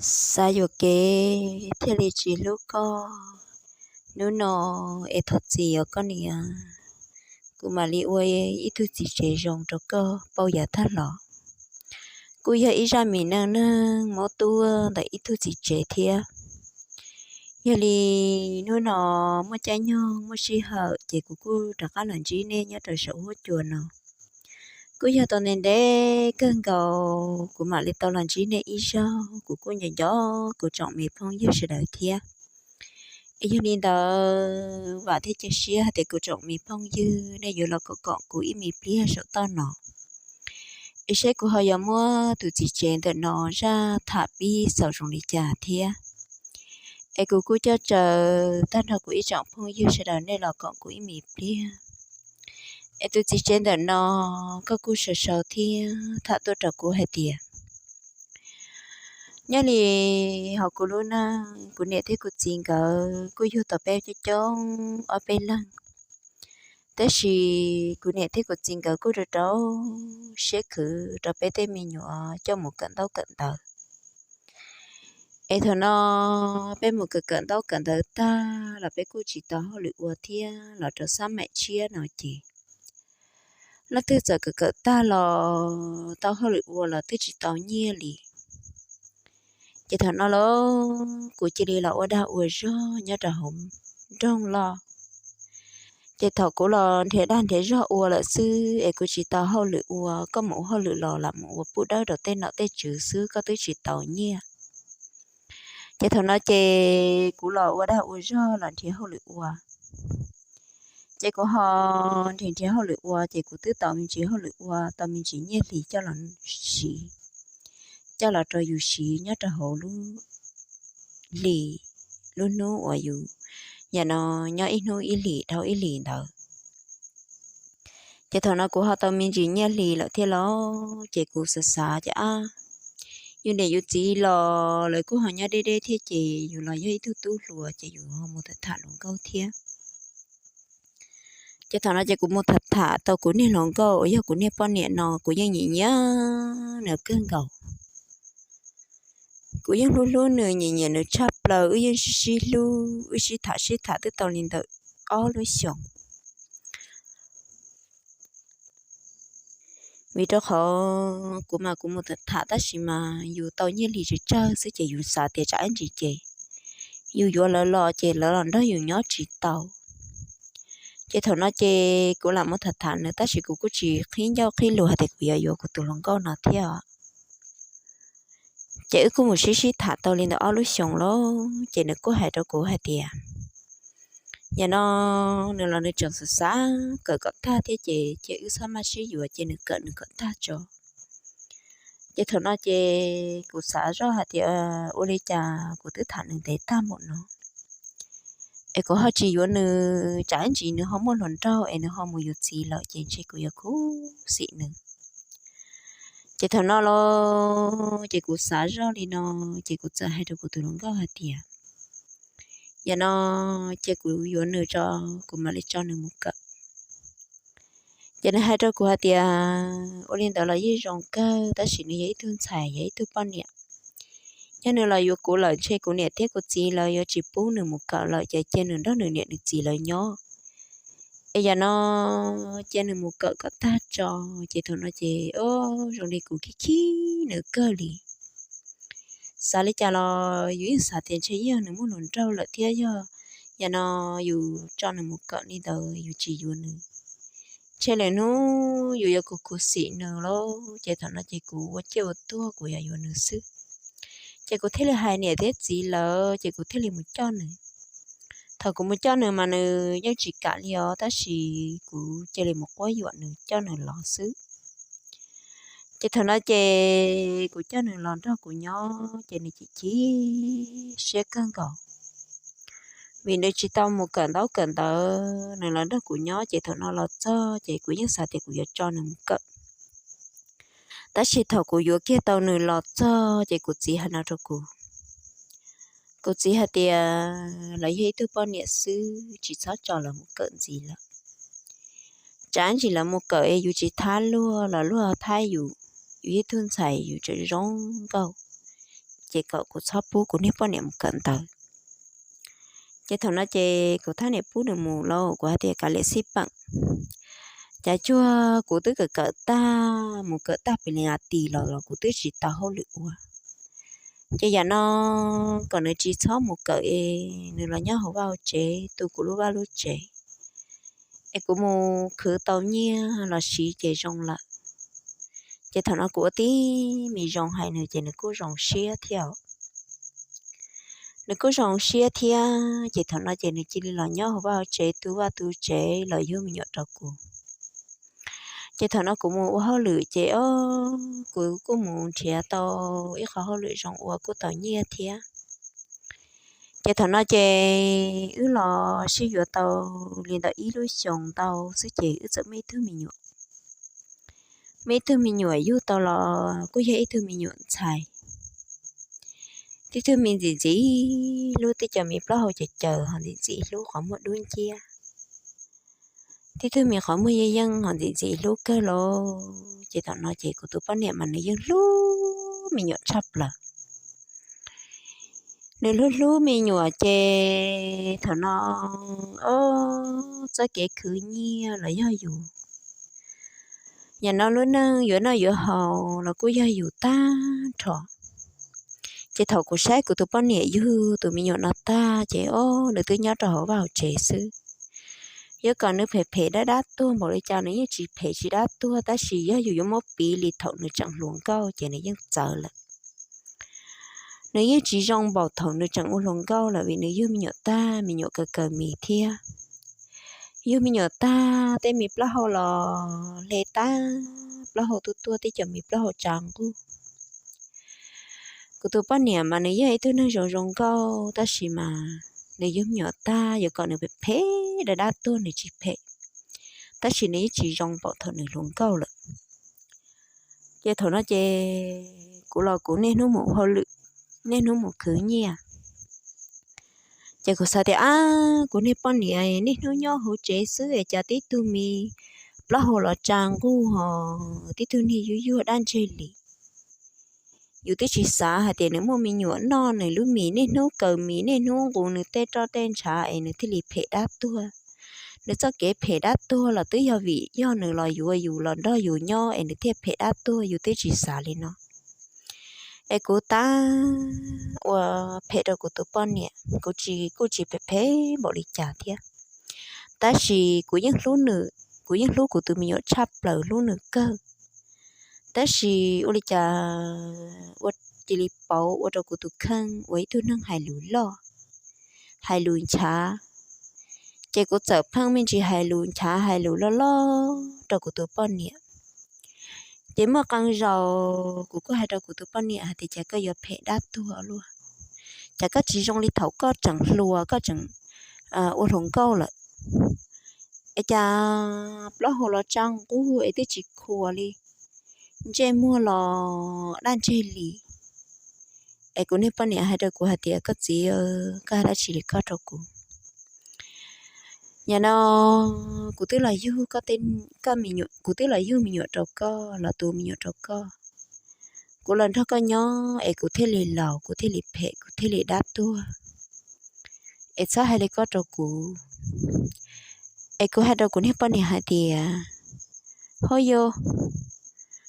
Xav yuam kev thiaj li tsis hlub koj. Hnub no es thov txim os koj niam, kuv mam li ua ib tug txiv tsev zoo rau koj pauj yav tag los. Kuj yog ib zaj me neej neeg muab tuaj ntawm ib tug txiv tsev thiab. Yog li hnub no muaj caij nyoog muaj sij hawm ces kuv kuj rov qab los ntsib nej nyob rau saum huab cua no. Kuj yog tau ntev ntev kawg nkaus kuv mam li tau los ntsib nej ib zaug, kuv kuj nco nco kuv tsoom me phooj ywg sawv daws thiab. Es yog li ntawd vam thiab cia siab hais tias kuv tsoom me phooj ywg nej yuav los koom koom kuv ib me pliag saum toj no, es seb kuv ho yuav muab tus txiv tsev ntawm no zaj tham pib xaus zoo li cas thiab. Es kuv kuj coj raws tag nrho kuv ib tsoom phooj ywg sawv daws nej los koom kuv ib me pliag. Es tus txiv tsev ntawm no koj kuj sau sau thiab tham tuaj rau kuv hais tias, nyob li hauv kuv lub neej, kuv niam thiab kuv txiv nkawd kuj yug tau peb coob coob ob peb leeg, tab sis kuv niam thiab kuv txiv nkawd kuj rau rau siab khwv rau peb tej me nyuam coj mus kawm ntaub kawm ntawv. Es thaum no peb mus kawm kawm ntaub kawm ntawv tag los peb kuj tsis tau hauj lwm ua thiab los rau xab maim tshiab no ces leej twg txawm kawm kawm tag los tau hauj lwm ua los twb tsis tau nyiaj li. Ces thaum no los kuv cia li los ua dag ua zog nyob rau hauv nroog loj. Ces thaum kuv los nrhiav dag nrhiav zog ua lawm xwb es kuv tsis tau hauj lwm ua, koj mus ua hauj lwm los lam mus ua pub dawb rau tej nom tej tswv xwb, koj twb tsis tau nyiaj. Ces thaum no ces kuv los ua dag ua zog los nrhiav hauj lwm ua. Ces kuv ho nrhiav nrhiav hauj lwm ua ces kuv twb tau me ntsis hauj lwm ua, tau me ntsis nyiaj hlis coj los siv, coj los rau yus siv nyob rau hauv lub hlis, lub hnub uas yus, yam no, nyob ib hnub ib hlis dhau ib hlis ntawd. Ces thaum no kuv ho tau me ntsis nyiaj hlis lawm thiab los ces kuv xav xav ces ab, yus niam yus txiv los lawv kuj ho nyob deb deb thiab ces yus los yog ib tug tub hluas ces yus ho mus tham tham hluas nkauj thiab. Ces thaum no ces kuv mus tham tham tau kuv niag hluas nkauj uas yog kuv niag poj niam no kuv yeej nyiam nyiam nws kawg nkaus. Kuv yeej hlub hlub nws, nyiam nyiam nws tshaj plaws, wb yeej sib sib hlub, wb sib tham sib tham twb tau li ntawm ob lub xyoos. Vim rau qhov kuv mas kuv mus tham tham tab sis mas yus tau nyiaj hlis tsawg tsawg xwb ces yus xav tias tsam ib ntsis ces yus yuav lawv los ces lawv los nrog yus nyob tsis tau. Ces thaum no ces kuv lam mus tham tham nws tab sis kuv kuj tsis qhib ncauj qhib lus hais tias kuv yuav yuav kuv tus hluas nkauj no thiab. Ces wb kuj mus sib sib tham tau li ntawm ob lub xyoos lauj ces nws kuj hais rau kuv hais tias, yam no nws los nws tseem xav xav kawm kom tag thiab ces ces wb txhob maj sib yuav, ces nws kawm nws kom tag tso. Ces thaum no ces kuv xav zoj hais tias ua li cas kuv twb tham nws ntev tag npaum no es kuv ho tsis yuav nws, tsam ib ntsis nws ho muaj hluas nraug es nws ho mus yuav txiv lawm ces ntshe kuv yuav khuv xim nws. Ces thaum no los ces kuv xav zoj li no, ces kuv txawm hais rau kuv tus hluas nkauj hais tias, yam no ces kuv yuav nws tso, kuv mam li tso nws mus kawm. Ces nws hais rau kuv hais tias, ua li ntawd los yeej zoo kawg tab sis nws yog ib tug ntxhais, yog ib tug poj niam. Yog nws los yuav kuv lawm ntshe kuv niam thiab kuv txiv lawv yuav tsis pub nws mus kawm lawm ces cia nws nrog nws niam nws txiv lawv nyob. Es yam no cia nws mus kawm kom tag tso. Ces thaum no ces zoo li kuv khib khib nws kawg li. Xav li cas los yus yeej xav tias ntshe yog nws muaj hluas nraug lawm thiab yog yam no yus tso nws mus kawm li ntawd yus tsis yuav nws, ntshe lwm hnub yus yuav khuv khuv xim nws lauj. Ces thaum no ces kuv ua ciaj ua tuag kuv yuav yuav nws xwb. Ces kuv thiaj li hais niam thiab txiv lawv ces kuv thiaj li mus coj nws. Thaum kuv mus coj nws mas nws yeej tsis kam li os tab sis kuv cia li mus quab yuam nws coj nws los xwb. Ces thaum no ces kuv coj nws los nrog kuv nyob ces nws chim chim siab kawg nkaus. Vim nws tsis tau mus kawm ntaub kawm ntawv, nws los nrog kuv nyob ces thaum no los txog ces kuv yeej xav tias kuv yuav tso nws mus kawm. Tab sis thaum kuv yuav kiag tau nws los txog ces kuv txiv hais no rau kuv, kuv txiv hais tias lawv yog ib tug poj niam xwb tsis txhob tso lawv mus kawm ntxiv lawm. Tsam ntsis lawv mus kawm es yus tsis thab luag los luag thab yus, yus ib tug ntxhais yus tseem zoo nkauj, ces kom kuv txhob pub kuv niag poj niam mus kawm ntawv. Ces thaum no ces kuv thaj niam pub nws mus lauj, kuv hais tias kav liam xij peem, cas cuag kuv twb kawm kawm tag, mus kawm tag pem li a ti los los kuv twb tsis tau hauj lwm ua. Ces yam no kom nws tsis txhob mus kawm es nws los nyob hauv vaj hauv tsev tu kuv lub vaj lub tsev, es kuv mus khwv tau nyiaj los siv ces zoo lawm. Ces thaum no kuv ua tib me zoo hais nws ces nws kuj zoo siab thiab. Nws kuj zoo siab thiab ces thaum no ces nws cia li los nyob hauv vaj hauv tsev tu vaj tu tsev los yug me nyuam rau kuv. Ces thaum no kuv mus ua hauj lwm ces o, kuv kuj mus nrhiav tau ib qhov hauj lwm zoo ua kuj tau nyiaj thiab. Ces thaum no ces wb los sib yuav tau li ntawm ib lub xyoos ntau xwb ces wb txawm muaj ib tug me nyuam. Muaj ib tug me nyuam yug tau los kuj yog ib tug me nyuam ntxhais, tib tug me ntxim ntxim hlub, tib co me plaub hau caws caws ho ntxim ntxim hlub qhov muag dub nciab, tib tug me qhov muag yeej yeej ho ntxim ntxim hlub kawg lauj. Ces thaum no ces kuv tus poj niam mas nws yeej hlub me nyuam tshaj plaws. Nws hlub hlub me nyuam ces thaum no o, txoj kev khwv nyiaj los yog yus, yam no lub neej yuav noj yuav haus los kuj yog yus tag nrho. Ces thaum kuv saib kuv tus poj niam yug tus me nyuam no tag ces o, nws twb nyob rau hauv vaj hauv tsev xwb. Yuav kom nws phem phem dab dab tuag npaum li cas nws yeej tsis phem tsis dab tuag, tab sis yog yus yuav muab piv li thaum nws tseem hluas nkauj ces nws yeej txawv lawm. Nws yeej tsis zoo npaum thaum nws tseem ua hluas nkauj lawm vim nws yug me nyuam tag, me nyuam kaws kaws mis thiab. Yug me nyuam tag tej me plaub hau los hle tag, plaub hau tuaj tuaj tib co me plaub hau tsa nquj. Kuv tus poj niam mas nws yog ib tug neeg zoo zoo nkauj tab sis mas nws yug me nyuam tag yuav kom nws phem phem dab dab tuag nws tsis phem, tab sis nws yeej tsis zoo npaum thaum nws hluas nkauj lawm. Ces thaum no ces kuv los kuv niaj hnub mus ua hauj lwm, niaj hnub mus khwv nyiaj. Ces kuv xav tias ab, kuv niag poj niam niaj hnub nyob hauv tsev xwb es cas tib tug me plaub hau los tsa nquj ho tib tug niag yuag yuag dab ntseg li. Yus twb tsis xav hais tias nws muaj me nyuam noj nws lub mis niaj hnub kaws mis niaj hnub nqus nws tej roj tej ntshav es nws thiaj li phem dab tuag. Nws txoj kev phem dab tuag los twb yog vim yog nws los yuav yus los nrog yus nyob es nws thiaj phem dab tuag, yus twb tsis xav li no. Es kuv tab ua phem rau kuv tus poj niam, kuv tsis, kuj tsis phem phem npaum li cas thiab. Tab sis kuv yeej hlub nws, kuv yeej hlub kuv tus me nyuam tshaj plaws, hlub nws kawg. Tab sis ua li cas ua cia li pauv ua rau kuv tus kheej ua ib tug neeg hais lus loj, hais lus nchav. Ces kuv txawm pheej me ntsis hais lus nchav hais lus loj loj rau kuv tus poj niam. Ces muaj qee zaus kuv kuj hais rau kuv tus poj niam hais tias cas koj yuav phem dab tuag luaj, cas koj tsis zoo li thaum koj tseem hluas koj tseem ua hluas nkauj lawm. Es cas plaub hau los tsa nquj es twb tsis khuam li, ntsej muag los dab ntseg li. Es kuv niag poj niam hais rau kuv hais tias koj txiv, koj hais dab tsi li koj rau kuv? Yam no kuv twb los yug, kuv twb los yug me nyuam rau koj, los tu me nyuam rau koj. Kuv los nrog koj nyob es kuv thiaj li laus, kuv thiaj li phem, kuv thiaj li dab tuag. Es txhob hais li koj rau kuv. Es kuv hais rau kuv niag poj niam hais tias, hauj yau,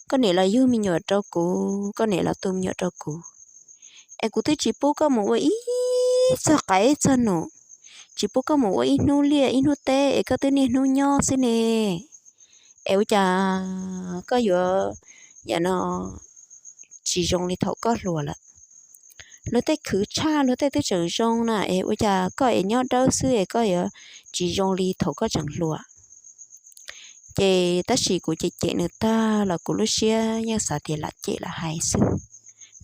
koj niam los yug me nyuam rau kuv, koj niam los tu me nyuam rau kuv, es kuv twb tsis pub koj mus ua ib txog qaib txog num, tsis pub koj mus ua ib hnub liaj ib hnub teb es koj twb niaj hnub nyob xwb ne. Es ua cas koj yuav, yam no tsis zoo li thaum koj hluas lawm? Luag tej khwv tshaj, luag tej twb tseem zoo na, es ua cas koj es nyob dawb xwb es koj yuav tsis zoo li thaum koj tseem hluas? Ces tab sis kuv cem cem nws tag los kuv lub siab yeej xav tias lam cem lam hais xwb.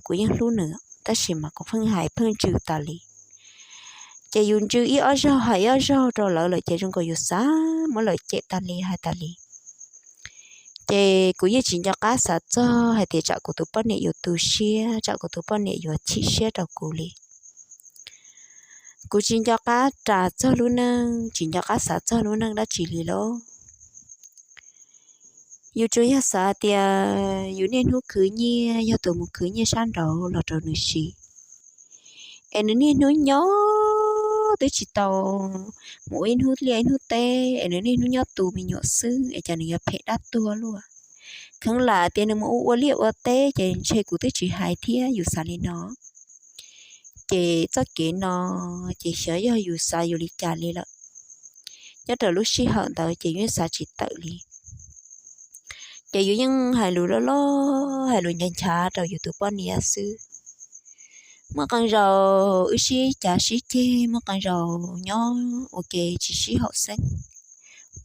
Kuv yeej hlub nws tab sis mas kuv pheej hais pheej ntsws tas li. Ces yus ntsws ib ob zaug hais ib ob zaug rau lawv lawm ces zoo nkaus yus xav muab lawv cem tas li hais tas li. Ces kuv yeej tsis nco qab xav txog hais tias tsam kuv tus poj niam yuav tu siab, tsam kuv tus poj niam yuav chim siab rau kuv li. Kuv tsis nco qab ras txog lub neej, tsis nco qab xav txog lub neej dab tsi li lauj. Yus tsuas yog xav tias yus niaj hnub khwv nyiaj, yog tus mus khwv nyiaj sab nraud los rau nws siv. Es nws niaj hnub nyob twb tsis tau mus ua ib hnub liaj ib hnub teb, es nws niaj hnub nyob tu me nyuam xwb, es cas nws yuav phem dab tuag luaj. Kheev lam tias nws mus ua ua liaj ua teb ces ntshe kuv twb tsis hais thiab, yus xav li no. Ces txoj kev no ces xyov yog yus xav yus li cas li lawm. Nyob rau lub sij hawm ntawd ces yus yeej xav tsis tawm li. Ces yus yeej hais lus loj loj, hais lus nchav nchav rau yus tus poj niam xwb. Muaj qee zaus wb sib cav sib ceg, muaj qee zaus nyob ua ke tsis sib haum xeeb.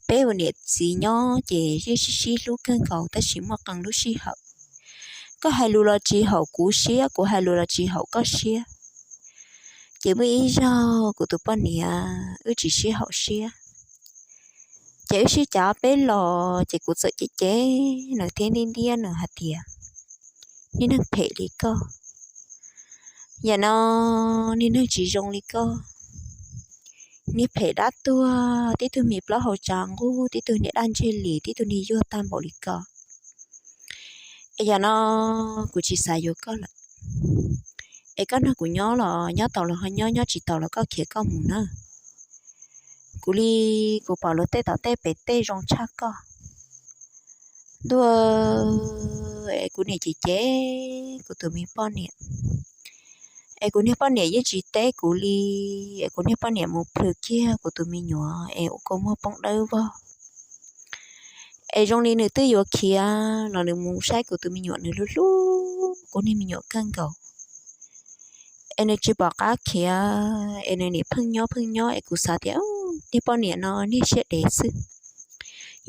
Peb ua niam txiv nyob ces yeej sib sib hlub kawg nkaus, tab sis muaj qee lub sij hawm koj hais lus los tsis haum kuv siab, kuv hais lus los tsis haum koj siab. Ces muaj ib zaug kuv tus poj niam wb tsis sib haum siab, ces wb sib cav peb los ces kuv txawm cem cem nws thiab ntiab ntiab nws hais tias, niag neeg phem li koj, yam no niag neeg tsis zoo li koj, niag phem dab tuag, tib tug me plaub hau tsav nquj, tib tug niag daj ntseg lis, tib tug niag yuag tag npaum li koj. Es yam no kuv tsis xav yuav koj lawm. Es koj nrog kuv nyob los nyob tau los ho nyob, nyob tsis tau los koj khiav koj mus na. Kuv li, kuv pom luag tej tom tej pem tej zoo tshaj koj. Ntuj, es kuv niam cem cem kuv tus me poj niam, es kuv niag poj niam yeej tsis teb kuv li. Es kuv niag poj niam mus plhws kiag kuv tus me nyuam es ua kua muag poob dawb vog. Es zoo li nws twb yuav khiav los nws mus saib kuv tus me nyuam, nws hlub hlub kuv niag me nyuam kawg nkaus. Es nws tsis pom qab khiav, es nws niam pheej nyob pheej nyob, es kuv xav tias niag poj niam no niag siab dev xwb.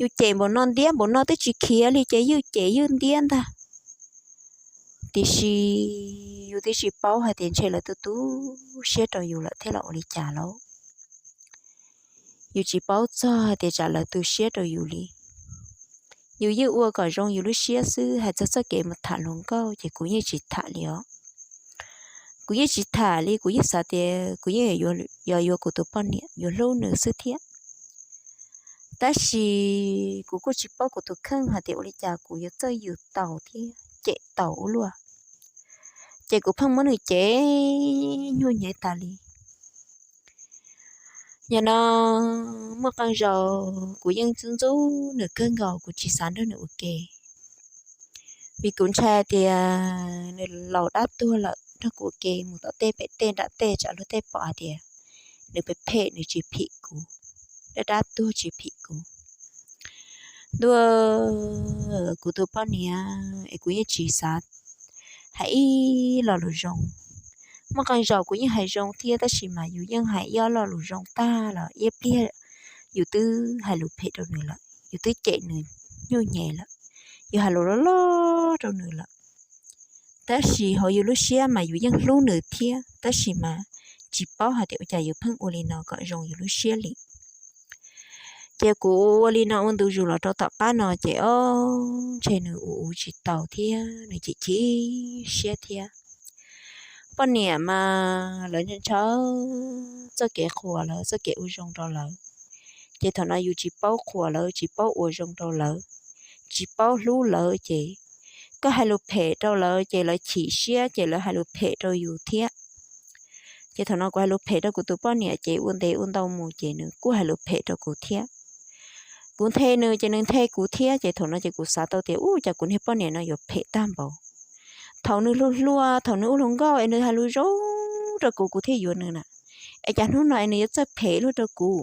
Yus cem npaum no ntiab npaum no twb tsis khiav li ces ywj cem ywj ntiab ntag. Tiam sis yus twb tsis paub hais tias ntshe lawv tu tu siab rau yus lawm thiab los ua li cas lauj. Yus tsis paub txog hais tias tsam lawv tu siab rau yus li. Yus yeej ua kom zoo yus lub siab xwb, hais txog txoj kev mus tham hluas nkauj ces kuv yeej tsis tham li os. Kuv yeej tsis tham li, kuv yeej xav tias kuv yeej yuav, yuav kuv tus poj niam, yuav hlub nws xwb thiab. Tab sis kuv kuj tsis paub kuv tus kheej hais tias ua li cas kuv yuav txawj yws taus thiab cem taus ua luaj. Ces kuv pheej muab nws cem nyuaj nyem tas li. Yog no muaj qee zaus kuv yeej ntxub ntxub nws kawg nkaus, kuv tsis xav nrog nws ua ke. Vim kuv ntshai tias nws laus dab tuag lawm nrog kuv ua ke mus tom tej pem tej nram tej tsam luag tej pom hais tias nws phem phem, nws tsis phim kuv, dab dab tuag tsis phim kuv. Ntuj, kuv tus poj niam es kuv yeej tsis xav hais ib lo lus zoo. Muaj qee zaus kuv yeej hais zoo thiab, tab sis mas yus yeej hais ib lo lus zoo tag los ib pliag yus twb hais lus phem rau nws lawm, yus twb cem nws nyuaj nyem lawm, yus hais lus loj loj rau nws lawm. Tab sis hauv yus lub siab mas yus yeej hlub nws thiab, tab sis mas tsis paub hais tias ua cas yus pheej ua li no kom zoo yus lub siab li. Ces kuv ua li no ua ntu zus los rau tom qab no ces ob ntshe nws ua ua tsis taus thiab, nws chim chim siab thiab. Poj niam mas lawv ntshaw txoj kev qhuas lawv, txoj kev ua zoo rau lawv, ces thaum no yus tsis paub qhuas lawv, tsis paub ua zoo rau lawv, tsis paub hlub lawv ces koj hais lus phem rau lawv ces lawv chim siab ces lawv hais lus phem rau yus thiab. Ces thaum no kuv hais lus phem rau kuv tus poj niam ces ua ntev ua ntau mus ces nws kuj hais lus phem rau kuv thiab. Kuv nthe nws ces nws nthe kuv thiab, ces thaum no ces kuv xav tau tias ua cas kuv niag poj niam no yuav phem tag npaum. Thaum nws hluas hluas, thaum nws ua hluas nkauj es nws hais lus zoo rau kuv, kuv thiaj yuav nws na. Es cas hnub no es nws yuav txawj phem luaj rau kuv,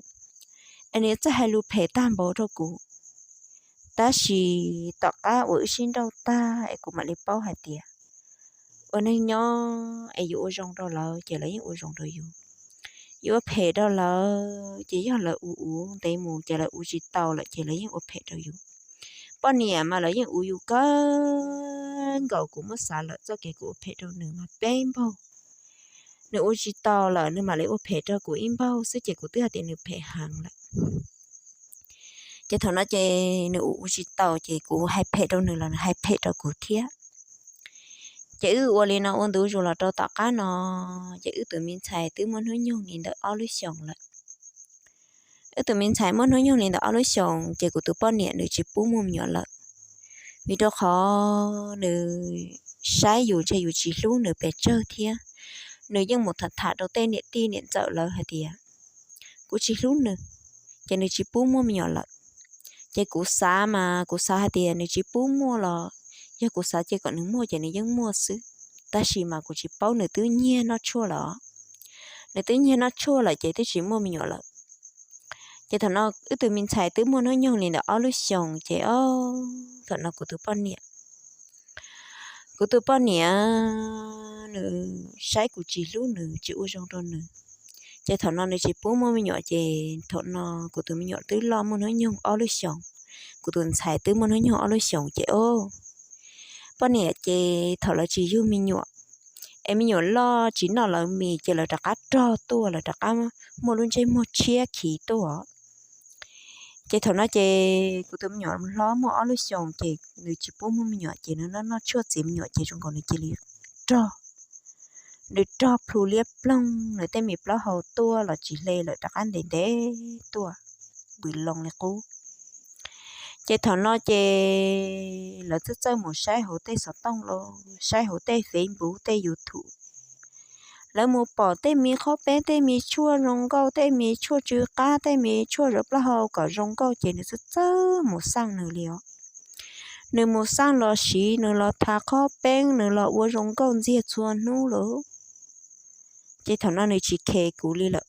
es nws yuav txawj hais lus phem tag npaum rau kuv. Tab sis tom qab uas wb sib nrauj tag es kuv mam li paub hais tias ua neej nyob es yus ua zoo rau lawv ces lawv yeej ua zoo rau yus. Yus ua phem rau lawv ces yog lawv ua ua ntev mus ces lawv ua tsis tau lawm ces lawv yeej ua phem rau yus. Poj niam mas lawv yeej ua yus kawg nkaus, kuv muab xav lawm txoj kev kuv ua phem rau nws mas peb npaug. Nws ua tsis tau lawm nws mam li ua phem rau kuv ib npaug xwb ces kuv twb hais tias nws phem heev lawm. Ces thaum no ces nws ua ua tsis tau ces kuv hais phem rau nws los nws hais phem rau kuv thiab. Ces wb ua li no ua ntu zus los rau tom qab no, ces wb tus me ntxhais twb muaj hnub nyoog li ntawm ob lub xyoos lawm. Wb tus me ntxhais muaj hnub nyoog li ntawm ob lub xyoos ces kuv tus poj niam nws tsis pub muaj me nyuam lawm, vim rau qhov nws saib yus ntshe yus tsis hlub nws pes tsawg thiab. nws yeej mus tham tham rau tej niam tij niam ntxawm lawv hais tias kuv tsis hlub nws, ces nws tsis pub muaj me nyuam lawm. Ces kuv xav mas kuv xav hais tias nws tsis pub muaj los yog kuv xav ces kom nws muaj ces nws yeej muaj xwb. Tab sis mas kuv tsis paub nws twb nyiag noj tshuaj lawm. Nws twb nyiag noj tshuaj lawm ces twb tsis muaj me nyuam lawm. Ces thaum no wb tus me ntxhais twb muaj hnub nyoog li ntawm ob lub xyoos ces o, thaum no kuv tus poj niam kuv tus poj niam nws saib kuv tsis hlub nws tsis ua zoo rau nws, ces thaum no nws tsis pub muaj me nyuam ces thaum no kuv tus me nyuam twb loj muaj hnub nyoog ob lub xyoos, kuv tus ntxhais twb muaj hnub nyoog ob lub xyoos ces o, poj niam ces thaum lawv tsis yug me nyuam es me nyuam loj tsis noj lawv mis ces lawv rov qab rog tuaj, lawv rov qab muaj lub ntsej muag tshiab khiv tuaj. Ces thaum no ces kuv tus me nyuam hlob muaj ob lub xyoos ces nws tsis pub muaj me nyuam ces nws noj noj tshuaj txiav me nyuam ces zoo nkaus nws cia li rog, nws rog plhu liab ploog, nws tej me plaub hau tuaj los tsis hle lawm rov qab ntev ntev tuaj, vwm loo li qub. Ces thaum no ces lawv txawj txawj mus saib hauv tej xov tooj los saib hauv tej Facebook tej YouTube, lawv mus pom tej me qhob peeb tej me tshuaj zoo nkauj tej me tshuaj tsw qab tej me tshuaj zov plaub hau kom zoo nkauj ces nws txawj txawj mus xaj nws li os. Nws mus xaj los siv nws los tha qhob peeb nws los ua zoo nkauj ntxiag txhua hnub lawm. Ces thaum no nws tsis khes kuv li lawm.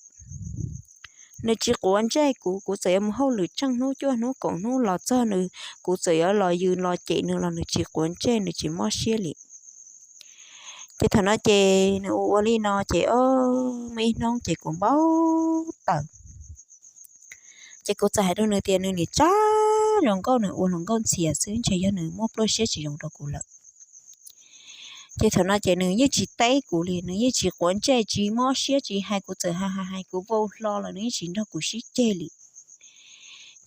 Nws tsis quav ntsej kuv, kuv txawm yuav mus hauj lwm tsheej hnub cuaj hnub kaum hnub los txog nws, kuv txawm yuav los yws los cem nws los nws tsis quav ntsej nws tsis mob siab li. Ces thaum no ces nws ua ua li no ces o, muaj ib hnub ces kuv npau taws. Ces kuv txawm hais rau nws tias nws nim tsab zoo nkauj nws ua hluas nkauj ntxhias xwb ntshe yog nws muaj pluaj siab tsis zoo rau kuv lawm. Ces thaum no ces nws yeej tsis teb kuv li, nws yeej tsis quav ntsej tsis mob siab tsis hais, kuv txawm hais hais hais kuv vau hlo los nws yeej tsis nrog kuv sib ceg li.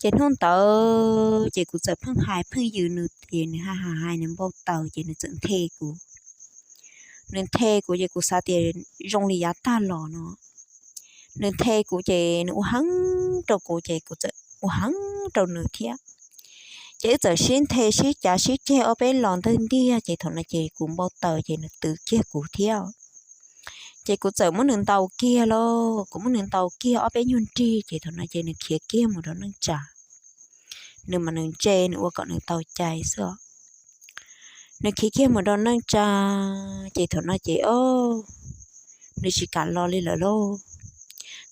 Ces hnub ntawd ces kuv txawm pheej hais pheej yws nws ces nws hais hais hais nws npau taws ces nws txawm nthe kuv. Nws nthe kuv ces kuv xav tias zoo li yav tag los no. Nws nthe kuv ces nws ua heev rau kuv ces kuv txawm ua heev rau nws thiab. Ces wb txawm sib nthe sib cav sib ceg ob peb los ntawj ntiag ces thaum no ces kuv npau taws ces nws twv kiag kuv thiab. Ces kuv txawm muab nws ntaus kiag lauj, kuv muab nws ntaus kiag ob peb nyuag nrig ces thaum no ces nws khiav kiag mus rau neej tsa. Nws mas nws ntse nws ua kom nws tau cai xwb os. Nws khiav kiag mus rau neej tsa, ces thaum no ces o, nws tsis kam los li lawm lauj.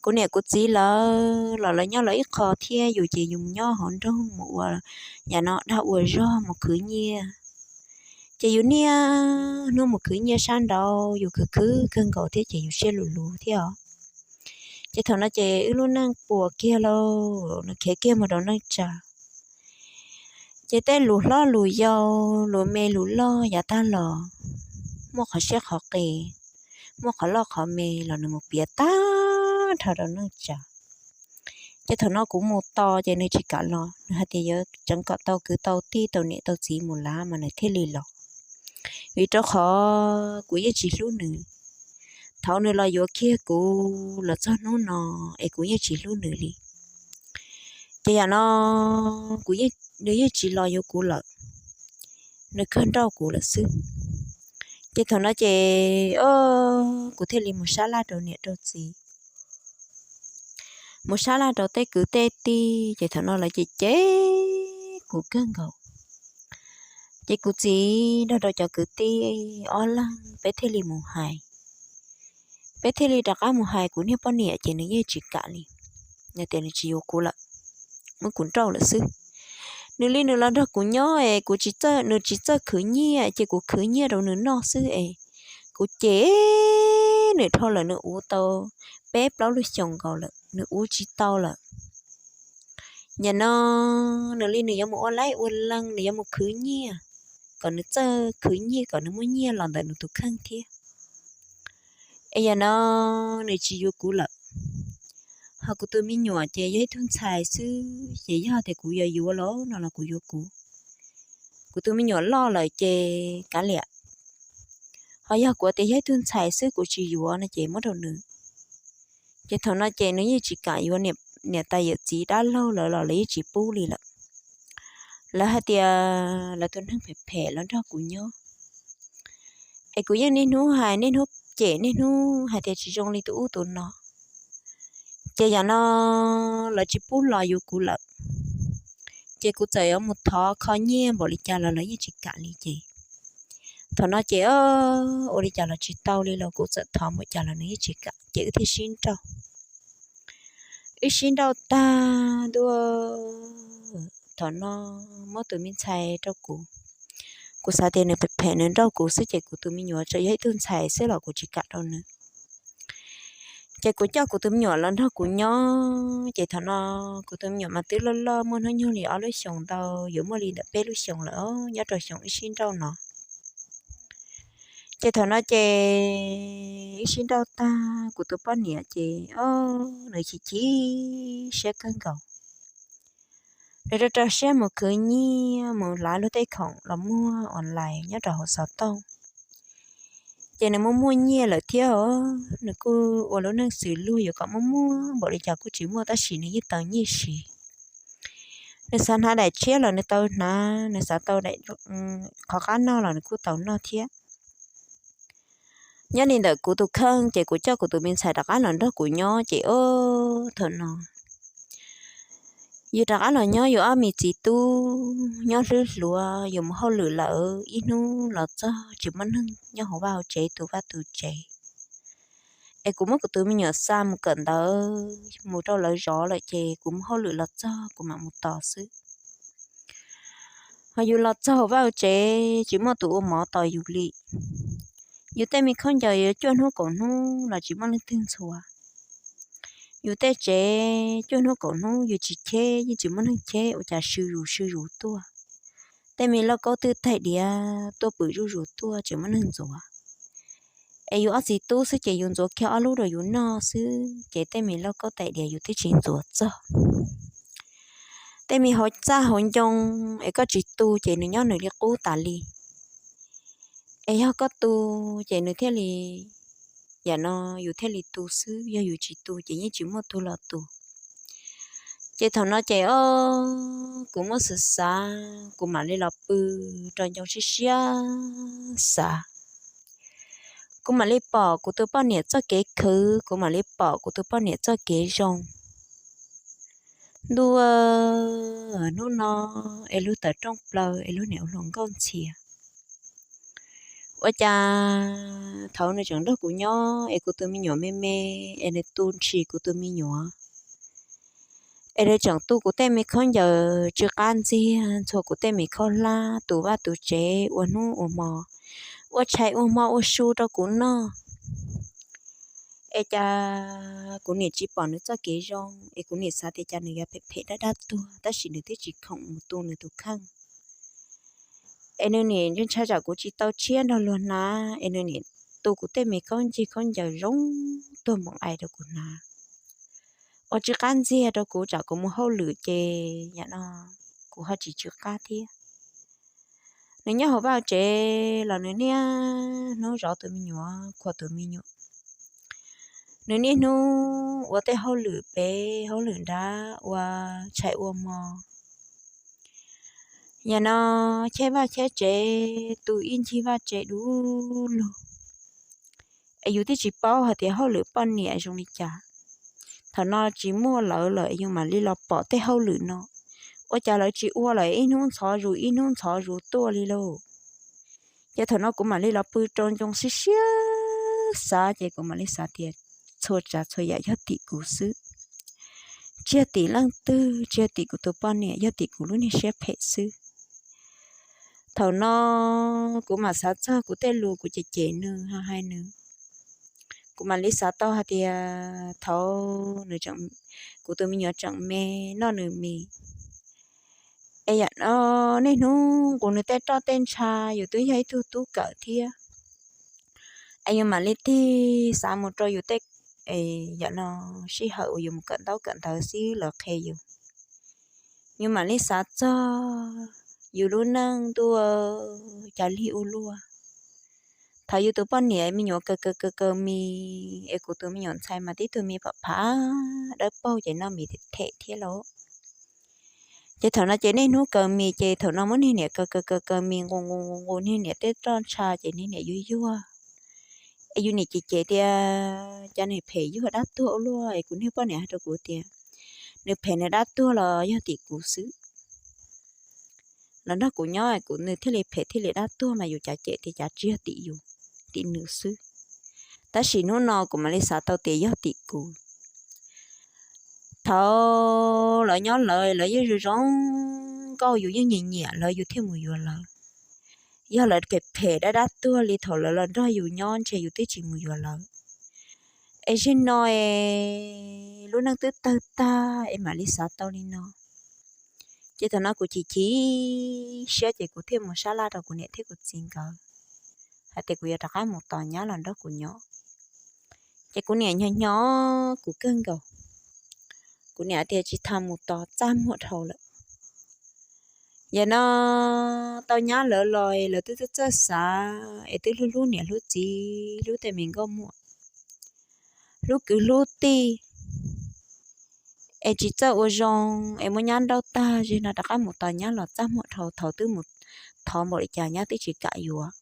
Kuv niam kuv txiv lawv los lawv nyob lawv ib qho thiab, yus ces yus nyob hauv nroog mus ua yam no dag ua zog mus khwv nyiaj. Ces yus niaj hnub mus khwv nyiaj sab nraud, yus khwv khwv kawg nkaus thiab ces yus siab luv luv thiab os. Ces thaum no ces wb lub neej puas kiag lauj, nws khiav kiag mus rau neej tsa. Ces tej lus hlob lus yau, lus me lus loj yav tag los, muaj qhov siab qhov qis, muaj qhov loj qhov me los nws mus piav tag nrho rau neej tsa. Ces thaum no kuv mus tos ces nws tsis kam los, nws hais tias yuav tseev kom tau kwv tau tij tau niam tau txiv mus lav mas nws thiaj li los. Vim rau qhov kuv yeej tsis hlub nws. Thaum nws los yuav kiag kuv los txog hnub no es kuv yeej tsis hlub nws li. Ces yam no kuv, nws yeej tsis los yuav kuv lawm, nws kawg nrauj kuv lawm xwb. Ces thaum no ces kuv thiaj li mus sab laj rau niam rau txiv, mus sab laj rau tej kwv tej tij, ces thaum no lawv cem cem kuv kawg nkaus. Ces kuv txiv nrog rau cov kwv tij ob leeg peb thiaj li mus hais. Peb thiaj li rov qab mus hais kuv niag poj niam ces nws yeej tsis kam li, nws tias nws tsis yuav kuv lawm, muab kuv nrauj lawm xwb. Nws li nws los nrog kuv nyob es kuv tsis txawj, nws tsis txawj khwv nyiaj ces kuv khwv nyiaj rau nws noj xwb es kuv cem nws dhau lawm, nws uv tau peb plaub lub xyoos nkaus lawm nws uv tsis tau lawm. Yam no nws li nws yuav mus ua laib ua leej, nws yuav mus khwv nyiaj, kom nws txawj khwv nyiaj kom nws muaj nyiaj los ntawm nws tus kheej thiab. Es yam no nws tsis yuav kuv lawm. Ho kuv tus me nyuam ces yog ib tug ntxhais xwb ces yog tias kuv yuav yuav los no los kuv yuav kuv. Kuv tus me nyuam loj lawm ces kav liam. Ho yog kuv tias yog ib tug ntxhais xwb kuv tsis yuav no ces muab rau nws. Ces thaum no ces nws yeej tsis kam yuav niam tais yawm txiv dab laug lawv los lawv yeej tsis pub li lawm. Lawv hais tias lawv tus neeg phem phem lawv nrog kuv nyob. Es kuv yeej niaj hnub hais niaj hnub cem niaj hnub hais tias tsis zoo li tus ub tus no. Ces yam no lawv tsis pub los yuav kuv lawm, ces kuv txawm yuav mus thov kho nyiaj npaum li cas los lawv yeej tsis kam li ces thaum no ces ua li cas los tsis tau li los kuv txawm thov npaum cas los nws yeej tsis kam ces wb thiaj sib nrauj. Wb sib nrauj tag ntua, thaum no muab tus me ntxhais rau kuv. Kuv xav tias nws phem phem nws nrauj kuv xwb ces kuv tus me nyuam tseem yog ib tug ntxhais xwb los kuv tsis kam rau nws. Ces kuv coj kuv tus me nyuam los nrog kuv nyob ces thaum no kuv tus me nyuam mas twb loj loj muaj hnub nyoog li ob lub xyoos ntau, yuav muaj li ntawm peb lub xyoos lawm nyob rau xyoo wb sib nrauj no. Ces thaum no ces wb sib nrauj tag kuv tus poj niam ces o, nws chim chim siab kawg nkaus. Nws rau rau siab mus khwv nyiaj mus lav luag tej khoom los muag online nyob rau hauv xov tooj. Ces nws muaj muaj nyiaj lawm thiab os, nws kuj ua lub neej xws luag yuav kom muaj muaj npaum li cas kuj tsis muaj tab sis nws yeej tau nyiaj siv. Nws xav hnav daim tshiab los nws tau hnav, nws xav tau qhov qab noj los nws kuj tau noj thiab. Nyob li ntawm kuv tus kheej ces kuv coj kuv tus me ntxhais rov qab los nrog kuv nyob ces o, thaum no yus rov qab los nyob yus ob me txiv tub nyob hlwb hluav, yus mus hauj lwm lawm ib hnub los txog tsis muaj neeg nyob hauv vaj hauv tsev tu vaj tu tsev. Es kuv muab kuv tus me nyuam xa mus kawm ntawv mus rau lawv zov lawm ces kuv mus hauj lwm los txog kuv mam mus tos xwb. Ho yus los txog hauv vaj hauv tsev tsis muaj tus ua mov tos yus li. Yus tej me khaub ncaws yuav cuaj hnub kaum hnub los tsis muaj leej twg ntxhua. Yus tej tsev cuaj hnub kaum hnub yus tsis cheb yeej tsis muaj neeg cheb ua cas sw zus sw zus tuaj. Tej me lauj kaub twb taig diav tuaj pwm zuj zus tuaj tsis muaj neeg ntxuav. Es yus ob txiv tub xwb ces yus ntxuav kiag ob lub rau yus noj xwb ces tej me lauj kaub taig diav yus twb tsis ntxuav txog. Tej me hauv txaj hauv ncoo es koj tsis tu ces nws nyob nws li qub tas li. Es yog koj tu ces nws thiaj li, yam no yus thiaj li tu xwb, yog yus tsis tu ces yeej tsis muaj tug los tu. Ces thaum no ces o, kuv muab xav xav kuv mam li los pw rau ncoo siab siab xav. Kuv mam li pom kuv tus poj niam txoj kev khwv, kuv mam li pom kuv tus poj niam txoj kev zoo. Ntuj, hnub no es luag tawm rooj plaws es luag niam ua hluas nkauj ntxhias. Ua cas thaum nws tseem nrog kuv nyob es kuv tus me nyuam me me es nws tu ntshis kuv tus me nyuam es nws tseem tu kuv tej me khaub ncaws tsw qab ntxiag, ntxhua kuv tej me khaub hlab, tu vaj tu tsev ua hnub ua hmo, ua tshais ua hmo ua su rau kuv noj. Es cas kuv niam tsis pom nws txoj kev zoo es kuv niam xav tias cas nws yuav phem phem dab dab tuag tab sis nws twb tsis khoom mus tu nws tus kheej. Es nws niam ntshai tsam kuv tsis tau tshiab nrog luag hnav es nws niam tu kuv tej me khaub ncig khaub ncaws zoo tuag npoos ais rau kuv hnav, ua tsw qab ntxiag rau kuv tsam kuv mus hauj lwm ces yam no kuv ho tsis tsw qab thiab. Nws nyob hauv vaj tsev los nws niaj hnub zov tus me nyuam khuam tus me nyuam. Nws niaj hnub ua tej hauj lwm pem hauj lwm nrad ua tshais ua hmo. Yam no cheb vaj cheb tsev tu ib ncig vaj tsev du lug. Es yus twb tsis paub hais tias hauj lwm poj niam zoo li cas. Thaum no tsis muaj lawv lawm es yus mam li los pom tej hauj lwm no. Ua cas lawv tsis ua lawm ib hnub ntxhov zus ib hnub ntxhov zus tuaj li lauj. Ces thaum no kuv mam li los pw rau ncoo siab siab xav ces kuv mam li xav tias txhua tsav txhua yam yog tim kuv xwb. Tsis yog tim leej twg, tsis yog tim kuv tus poj niam, yog tim kuv lub niag siab phem xwb. Thaum no kuv mam xav txog kuv tej lus kuv cem cem nws hais nws. Kuv mam li xav tau hais tias thaum nws, kuv tus me nyuam tseem me noj nws mis, es yam no niaj hnub nqus nws tej roj tej ntsha, yus twb yog ib tug tub kawm thiab. Es yus mam li tig xav mus rau yus tej, yam no sij hawm uas yus mus kawm ntaub kawm ntawv xwb lawv qhia yus. Yus mam li xav txog yus lub neej ntuj, cas lig ua luaj. Thaum yus tus poj niam me nyuam kaw kaw kaw kaw mis es kuv tus me nyuam ntxhais mas tib tug mis pham pham dawb paug ces noj mis them thiab lauj. Ces thaum no ces niaj hnub kaw mis ces thaum no muab niag niam kaw kaw kaw kaw mis nqus nqus nqus nqus niag niam tej roj ntsha ces niag niam yuag yuag. Es yus niam cem cem tias cov niag phem yug dab tuag ua luaj, es kuv niag poj niam hais rau kuv tias nws phem nws dab tuag los yog tim kuv xwb. Los nrog kuv nyob kuv nws thiaj li phem thiaj li dab tuag mas yus cav cem tias cav tsis yog tim yus, tim nws xwb. Tab sis hnub no kuv mam li xav tau tias yog tim kuv. Thaum lawv nyob lawv, lawv yeej zoo zoo nkauj, yus yeej nyiam nyiam lawv yus thiaj mus yuav lawv. Yog lawv phem phem dab dab tuag li thaum lawv los nrog yus nyob ntshe yus twb tsis mus yuav lawv. Es zaum no es lub neej twb tawg tag es mam li xav tau li no. Ces thaum no kuv chim chim siab ces kuv thiaj mus sab laj rau kuv niam thiab kuv txiv nkawd hais tias kuv yuav rov qab mus tos nyab los nrog kuv nyob. Ces kuv niam nyo nyo kuv kawg nkaus. Kuv niam tias tsis tas mus tos txaj muag dhau lawm. Yam no tau nyab lawv los lawv twb txawj txawj xav es twb hlub hlub niam hlub txiv hlub tej me nkauj muam, hlub kwv hlub tij, es tsis txawj ua zoo, es muab nyab nrauj tag zig no rov qab mus tos nyab los txaj muag dhau. Thaum twb mus thov npaum li cas nyab twb tsis kam yuav.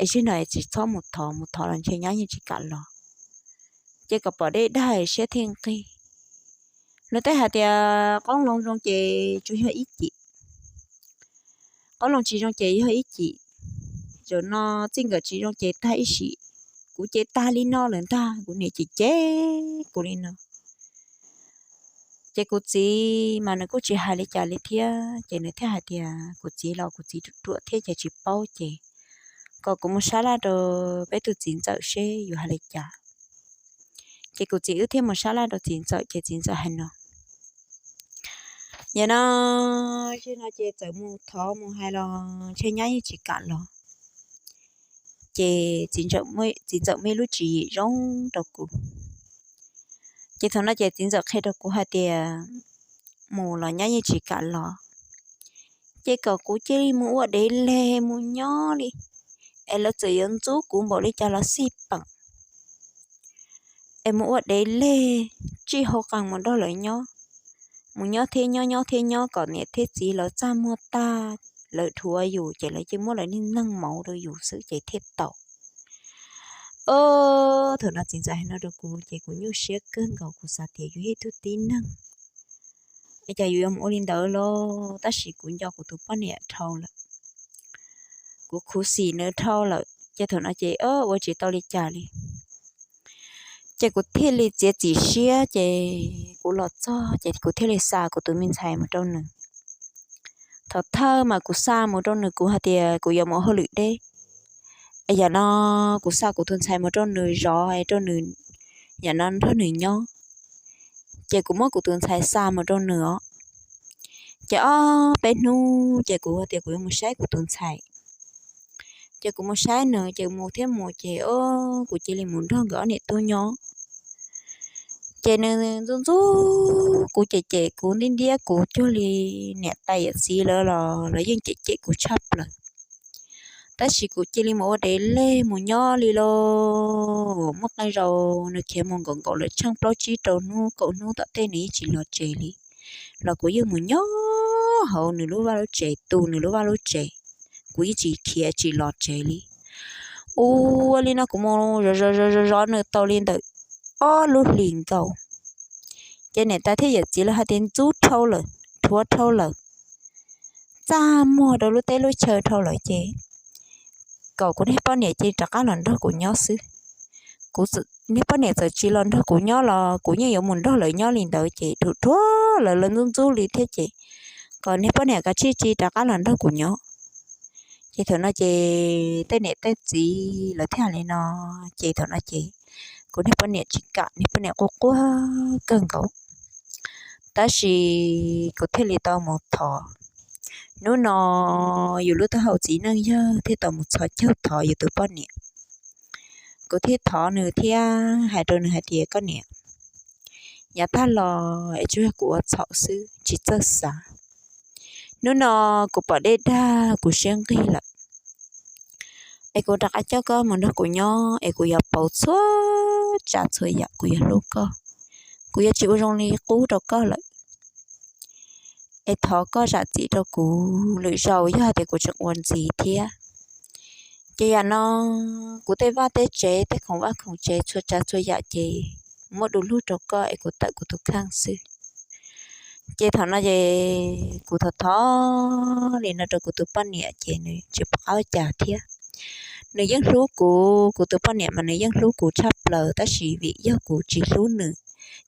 Es zig no es tsis txhob mus thov, mus thov los ntshe nyab yeej tsis kam los. Ces kom pom deb dag siab thiaj nqig. Luag tej hais tias qoob loo zoo ces tsuas yog ib cim, qoob loo tsis zoo ces yog ib cim. Zaum no txij nkawm tsis zoo ces tag ib sim. Kuv ces tag li no lawm ntag, kuv niam cem cem kuv li no. Ces kuv txiv mas nws kuj tsis hais li cas li thiab, ces nws thiaj hais tias kuv txiv los kuv txiv ruam ruam thiab ces tsis paub, ces kom kuv mus sab laj rau peb tus txiv ntxawm seb yuav hais li cas. Ces kuv txiv wb thiaj mus sab laj rau txiv ntxawm, ces txiv ntxawm hais no, yog no, zig no ces txawm mus thov mus hais los ntshe nyab yeej tsis kam los. Ces txiv ntxawm muaj ib lub tswv yim zoo rau kuv. Ces thaum no ces txiv ntxawm qhia rau kuv hais tias mus los nyab yeej tsis kam los, ces kom kuv cia li mus ua dev leg mus nyob li, es lawv txawm yuav ntxub kuv npaum li cas los xij peem, es mus ua dev leg, tsis hau qees mus nrog lawv nyob, mus nyob thiab nyob, nyob thiab nyob, kom niam thiab txiv lawv txaj muag tag, lawv dhuav yus ces lawv cia muab lawv niag neeg mauv rau yus xwb ces thiaj tau. Thaum no txiv ntxawm hais no rau kuv ces kuv nyuaj siab kawg nkaus, kuv xav tias yus yog ib tug tib neeg es cas yus yuav mus ua li ntawd los, tab sis kuv nco kuv tus poj niam dhau lawm, kuv khuv xim nws dhau lawm, ces thaum no ces ua tsis tau li cas li. Ces kuv thiaj li txiav txim siab, ces kuv los txog ces kuv thiaj li xa kuv tus me ntxhais mus rau nws. Thaum thawj mas kuv xa mus rau nws, kuv hais tias kuv yuav mus hauj lwm deb, es yam no kuv xa kuv tus ntxhais mus rau nws zov, rau nws, yam no nrog nws nyob. Ces kuv muab kuv tus ntxhais xa mus rau nws os. Ces ob peb hnub ces kuv tias kuv yuav mus saib kuv tus ntxhais. Ces kuv mus saib nws, ces mus thiab mus, ces kuv cia li mus nrog nkawd ob niam tub nyob. Ces nws ntxub ntxub kuv, cem cem kuv, ntiab ntiab kuv cuag li niam tais yawm txiv lawv los lawv yeej cem cem kuv tshaj plaws. Tab sis kuv cia li mus ua dev leg mus nyob li los, muaj qee zaus nws khiav mus nkaum nkaum lawm tsheej plaub tsib rau hnub kaum hnub tom tej nws yeej tsis los tsev li, los kuv yeej mus nyob hauv nws lub vaj lub tsev, tu nws lub vaj lub tsev, kuv yeej tsis khiav tsis los tsev li. Ua li no kuv mus zov zov zov zov nws tau li ntawm ob lub hlis nkaus, ces niam tais thiab yawm txiv lawv hais tias ntxub dhau lawm, rhuav dhau lawm, txaj muag rau lub teb lub chaw dhau lawm, ces kom kuv niag poj niam cia li rov qab los nrog kuv nyob xwb. Kuv, niag poj niam txawm tsis los nrog kuv nyob los kuv yeej yuav mus nrog lawv nyob li ntawd, ces rhuav rhuav lawv, lawv ntxub ntxub li thiab, ces kom niag poj niam kav tsij cia li rov qab los nrog kuv nyob. Ces thaum no ces tej niam tej txiv lawv thiaj hais li no, ces thaum no ces kuv niag poj niam tsis kam, niag poj niam quaj quaj kawg nkaus. Tab sis kuv thiaj li tau mus thov. Hnub no yus lub taub hau txiv neej yawg thiaj tau mus txhos caug thov yus tus poj niam. Kuv thiaj thov nws thiab hais rau nws hais tias, koj niam, yav tag los es tsuas yog kuv ua txhaum xwb, tsis txawj xav. Hnub no kuv pom deb dag, kuv siab nqig lawm, es kuv rov qab coj koj mus nrog kuv nyob, es kuv yuav pauv txhua tsav txhua yam, kuv yuav hlub koj, kuv yuav tsis ua zoo li qub rau koj lawm. Es thov koj zam txim rau kuv, lwm zaus yog hais tias kuv tseem ua ntxiv thiab, Ces yam no kuv tej vaj tej tsev, tej khoom vaj khoom tsev txhua tsav txhua yam ces muab du lug rau koj es kuv tawm kuv tus kheej xwb. Ces thaum no ces kuv thov thov li no rau kuv tus poj niam ces nws tsis pom qab ua cas thiab. Nws yeej hlub kuv, kuv tus poj niam mas nws yeej hlub kuv tshaj plaws, tab sis vim yog kuv tsis hlub nws,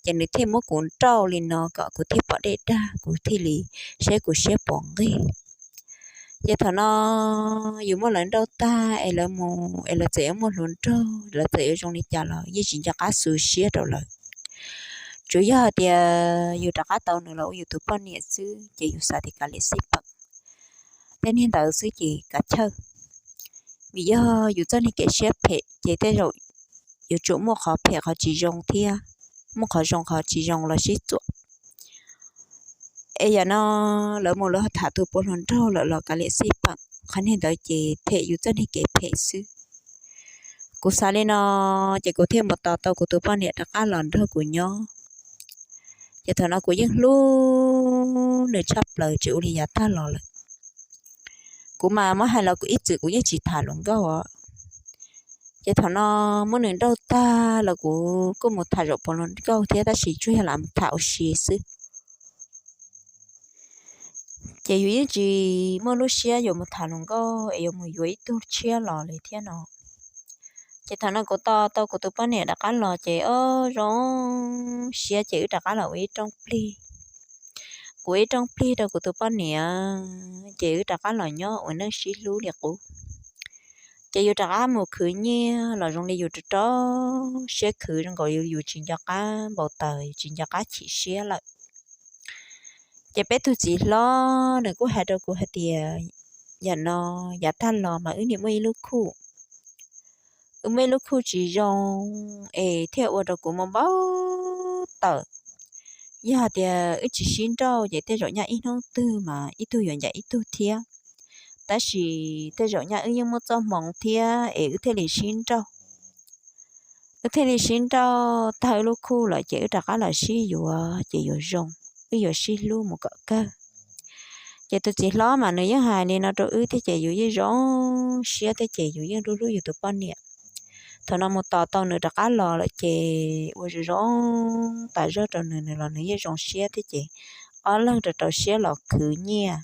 ces nws thiaj muab kuv nrauj li no kom kuv thiaj pom dej dag, kuv thiaj li saib kuv siab pom nqig. Ces thaum no yus muab lawv nrauj tag es lawv mus es lawv txawm yuav muaj hluas nraug, lawv txawm yuav zoo li cas los yeej tsis nco qab xu siab rau lawv. Tsuas yog hais tias yus rov qab tau nws los ua yus tus poj niam xwb ces yus xav tias kav liam xij peem tej niag ntawd xwb ces kav chawj. Vim yog yus txoj niag kev siab phem ces tej zaum yuav tsum muaj qhov phem qhov tsis zoo thiab, muaj qhov zoo qhov tsis zoo los sib txuam. Es yam no lawv mus lawv tham tus puav hluas nraug lawm los kav liam xij peem, qhov niag ntawd ces them yus txoj niag kev phem xwb. Kuv xav li no ces kuv thiaj mus tos tau kuv tus poj niam rov qab los nrog kuv nyob. Ces thaum no kuv yeej hlub nws tshaj plaws tsis ua li yav tag los lawm. Kuv mas muab hais los kuv ib txwm kuv yeej tsis tham hluas nkauj os. Ces thaum no muab nws nrauj tag los kuv kuj mus tham zaum puav hluas nkauj thiab, tab sis tsuas yog lam mus tham ua si xwb. Ces yus yeej tsis muaj lub siab yuav mus tham hluas nkauj es yuav mus yuav ib tug tshiab los li thiab no. Ces thaum no kuv tos tau kuv tus poj niam rov qab los ces o zoo siab ces wb rov qab los ua ib rooj plig. Kuv ib rooj plig rau kuv tus poj niam ces wb rov qab los nyob ua neej sib hlub li qub. Ces yus rov qab mus khwv nyiaj los zoo li yus rau rau siab khwv zoo nkaus yus tsis nco qab npau taws, yus tsis nco qab chim siab lawm. Ces peb tug txiv hlob nws kuj hais rau kuv hais tias, yam no yav tag los mas wb niam muaj ib lub khuj, wb muaj ib lub khuj tsis zoo es thiaj ua rau kuv mus npau taws. Yog hais tias wb tsis sib nrauj ces tej zaum nyaj ib hnub twg mas ib tug yuav ncaim ib tug thiab. Tab sis tej zaum nyaj wb yeej muaj txoj hmoov thiab es wb thiaj li sib nrauj. Wb thiaj li sib nrauj tag wb lub khuj lawm ces wb rov qab los sib yuav ces yuav zoo, wb yuav sib hlub mus kom kawg. Ces tus txiv hlob mas nws yeej hais li no rau wb thiab ces yus yeej zoo siab thiab ces yus yeej hlub hlub yus tus poj niam. Thaum no mus tos tau nws rov qab los lawm ces ua zoo zoo tas zog rau nws, nws los nws yeej zoo siab thiab ces ob leeg rau rau siab los khwv nyiaj.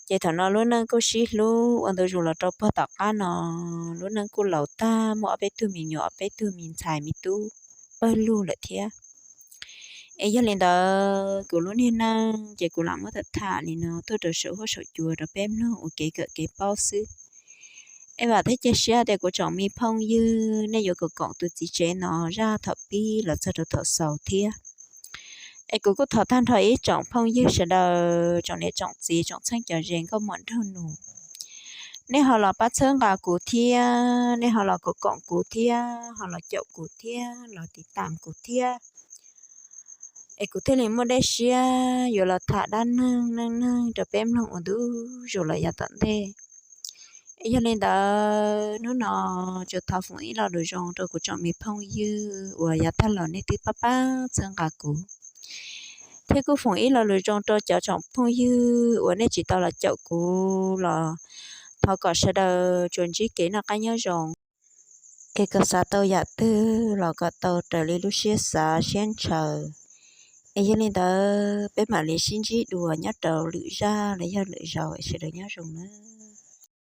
Ces thaum no lub neej kuj sib hlub ua ntu zus los rau puag tom qab no, lub neej kuj laus tag muaj ob peb tug me nyuam ob peb tug me ntxhais me tub pawg lug lawm thiab. Es yog li ntawd kuv lub niag neej ces kuv lam muab tham tham li no tuaj rau saum huab saum cua rau peb mloog ua kev kawm kev paub xwb. Es vam thiab cia siab tias kuv tsoom me phooj ywg nej yuav koom koom tus txiv tsev no zaj thaum pib los txog rau thaum xaus thiab. Es kuv kuj thov tag nrho ib tsoom phooj ywg sawv daws, tsoom niam tsoom txiv, tsoom txheej cov ze nkauj muam nraug nus, nej ho los pab txhawb nqa kuv thiab, nej ho los koom koom kuv thiab, ho los caum kuv thiab, los tiv tam kuv thiab, es kuv thiaj li muaj dej siab yuav los tham dab neeg neej neeg rau peb mloog ua ntu zus los yav tom ntej. Es yog li ntawd hnub no tsuas thov foom ib lo lus zoo rau kuv tsoom me phooj ywg uas yav tag los nej twb pab pab txhawb nqa kuv, thiab kuj foom ib lo lus zoo rau cov tsoom phooj ywg uas nej tsis tau los caum kuv los thov kom sawv daws tsuas ntsib kev noj qab nyob zoo, es kom xav tau yam twg los kom tau raws li lub siab xav siab ntshaw. Es yog li ntawd peb mam li sib ntsib dua nyob rau lwm zaj los yog lwm zaus, sawv daws nyob zoo na.